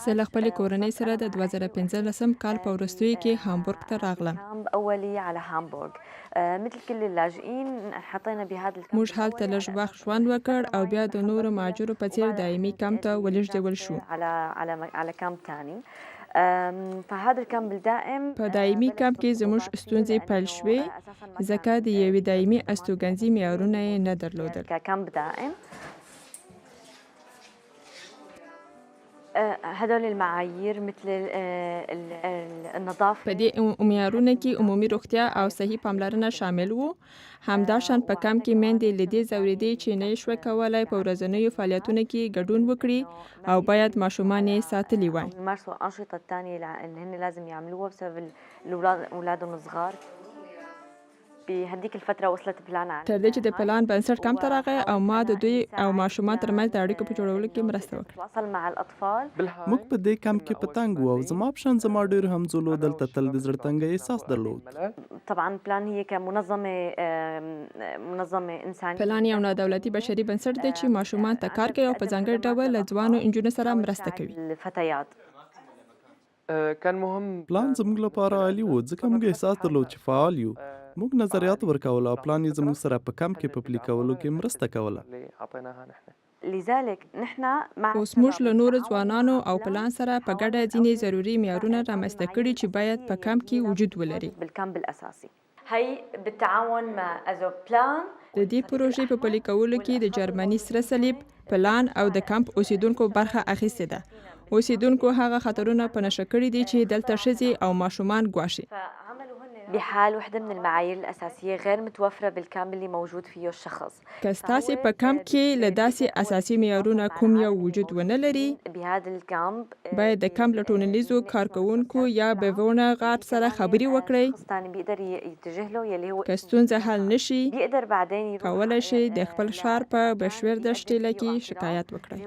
زه له خپلې کورنۍ سره د 2015 کال په وروستیو کې هامبورګ ته راغلم. موږ هلته لږ وخت ژوند وکړ او بیا د نورو مهاجرو په څېر دایمي کمپ ته ولېږدول شوو. په دایمي کمپ کې زموږ ستونزې پیل شوې، ځکه د یوې دایمي استوګنځي معیارونه یې نه درلودل. په دې معیارونو کې عمومي روغتیا او صحي پاملرنه شامل وو. همداشان په کمپ کې میندې له دې ځورېدې چې نه یې شوای کولای په ورځنیو فعالیتونو کې ګډون وکړي او باید ماشومان یې ساتلي وای. تر دې چې د پلان بنسټ کمپ ته راغی او ما د دوی او ماشومان ترمنځ د اړیکو په جوړولو کې مرسته وکړه. موږ په دې کمپ کې په تنګ وو او زما په شان زما ډېرو همزولو دلته تل د زړه تنګۍ احساس درلود. پلان یو نادولتي بشري بنسټ دی چې ماشومان ته کار کوي او په ځانګړي ډول له ځوانو نجونو سره مرسته کوي. پلان زموږ لپاره عالي و، ځکه موږ احساس درلود چې فعال یو. موږ نظریات ورکول او پلان یې زموږ سره په کمپ کې په پلي کولو کې مرسته کوله. اوس موږ له نورو ځوانانو او پلان سره په ګډه ځینې ضروري معیارونه رامنځته کړي چې باید په کمپ کې وجود ولري. د دې پروژې په پلي کولو کې د جرمني سره صلیب، پلان او د کمپ اوسېدونکو برخه اخیستې ده. اوسېدونکو هغه خطرونه په نښه کړي دي چې دلته ښځې او ماشومان ګواښي. که ستاسې په کمپ کې له داسې اساسي معیارونه کوم یو وجود ونه لري، باید د کمپ له ټولنیزو کارکوونکو یا Bewohnerrat سره خبرې وکړئ. که ستونزه حل نه شي، کولی شئ د خپل ښار په Beschwerdestelle کې شکایت وکړئ.